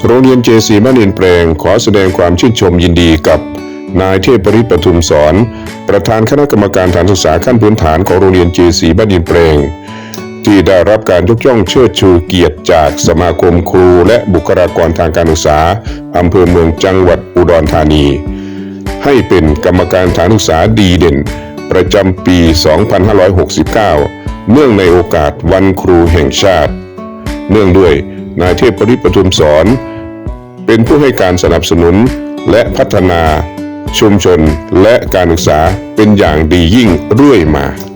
ໂຮງຮຽນ ເຈ ສີ່ ບ້ານດິນແປງ ຂໍສະແດງຄວາມຊື່ນຊົມຍິນດີກັບນາຍເທບປະລິດ ປະທຸມສອນ ປະທານຄະນະກຳມະການສະຖານສຶກສາຂັ້ນພື້ນຖານຂອງໂຮງຮຽນ ເຈ ສີ່ ບ້ານດິນແປງ ທີ່ໄດ້ຮັບການຍົກຍ້ອງເຊີດຊູກຽດຈາກສະມາຄົມຄູ ແລະ ບຸກຄະລາກອນທາງການສຶກສາ ອຳເພີເມືອງ ຈັງຫວັດອຸດອນທານີ ໃຫ້ເປັນກຳມະການສະຖານສຶກສາດີເດັ່ນ ປະຈຳປີ ສອງພັນຫ້າຮ້ອຍຫົກສິບເກົ້າ ເນື່ອງໃນໂອກາດວັນຄູແຫ່ງຊາດ. ເນື່ອງດ້ວຍນາຍເທບປະດິດ ປະທຸມສອນ ເປັນຜູ້ໃຫ້ການສະໜັບສະໜູນ ແລະ ພັດທະນາຊຸມຊົນ ແລະ ການສຶກສາເປັນຢ່າງດີຍິ່ງເລື້ອຍມາ.